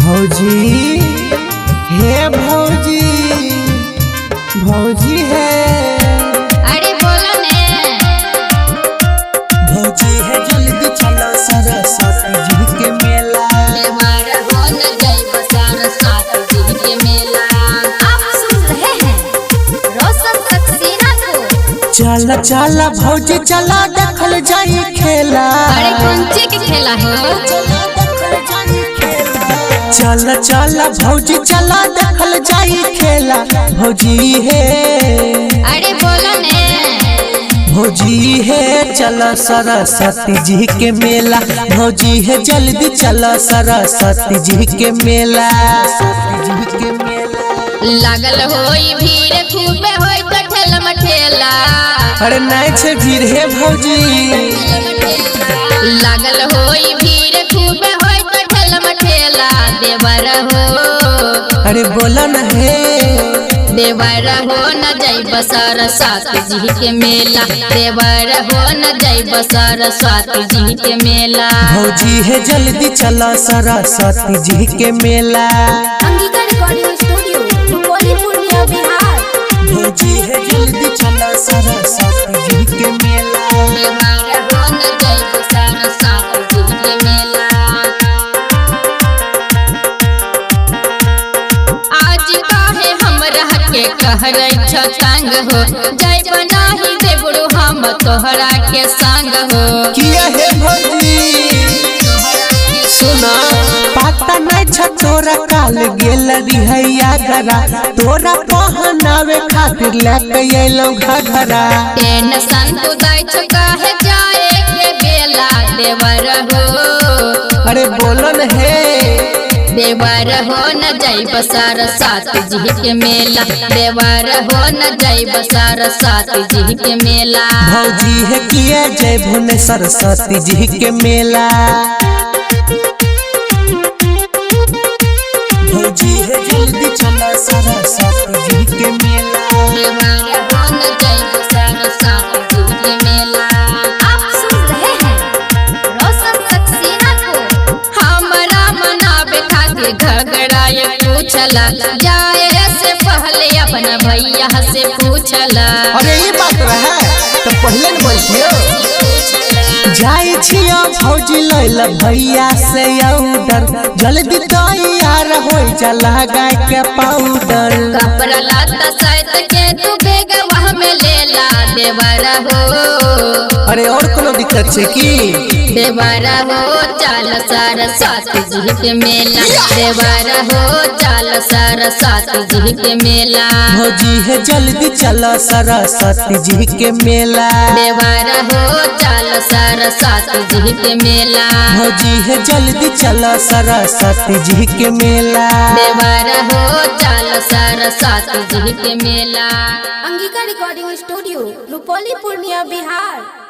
भौजी हे भौजी, भौजी है। अरे बोलो ने। भौजी है जल्दी चलो सरस्वती जी के मेला। देवर हो न जाइब सरस्वती जी के मेला। आप सुन रहे हैं रोशन सक्सेना को। चल चल भौजी चला देखल जाई खेला। अरे कौन चीज के खेला हो? चल चल भौजी चला देखल जाई खेला। भौजी हे, अरे बोलो ने। भौजी हे चल सरस्वती जी के मेला। भौजी हे जल्दी चल सरस्वती जी के मेला। जी के मेला। लागल होई भीड़ खूबे होई तो ठेला मठेला। अरे नहीं छे भीड़ हे भौजी। लागल होई भीड़ खूबे होई तो ठेला मठेला। देवर हो, अरे बोला न हे। देवर हो न जाइब सरस्वती जी के मेला। देवर हो न जाइब सरस्वती जी के मेला। भौजी हे जल्दी चल सरस्वती जी के मेला। Angika recording studio, Rupauli, Purnia, Bihar. भौजी हे जल्दी चल सरस्वती जी के मेला। देवर हो न जाइब सरस्वती जी के मेला। आज काहे हमरा के कहरै छ तंग हो, जाइब नाही देबरू हम तोहरा के संग हो। किया हे भौजी सुना, पता नहीं छ तोरा काल गेल रिहैया गरा। तोरा पहनावे खातिर लेके अइलौ घघरा। टेंशन तू दै छ काहे जाए के बेला। देवर हो, अरे बोलन हे। देवर हो न जाइब सरस्वती जी के मेला। देवर हो न जाइब सरस्वती जी के मेला। भौजी हे किया जय भुने सरस्वती जी के मेला। भौजी हे जल्दी चलो सरस्वती जी के मेला। देवर हो न जाइब सरस्वती जी के मेला। आप सुन रहे हैं रोशन सक्सेना को। हमरा मनावे खातिर घगराय पूछला, जाए से पहले अपना भैया से पूछला। अरे ये बात रहे तो पहले न बोलतियो। जाय छियो भौजी लैल भैया से ऑर्डर। जल्दी तैयार हो चला गाय के पाउडर। कपड़ा लाता सैत के तू बेगवा में लेला। देवर हो, अरे और कोनो दिक्कत छे की? देवर हो चल सरस्वती जी के मेला। देवर हो चल सरस्वती जी के मेला। भौजी हे जल्दी चल सरस्वती जी के मेला। देवर हो चल सरस्वती जी के मेला। भौजी हे जल्दी चल सरस्वती जी के मेला। देवर हो चल सरस्वती जी के मेला। Angika recording studio, Rupauli, Purnia, Bihar.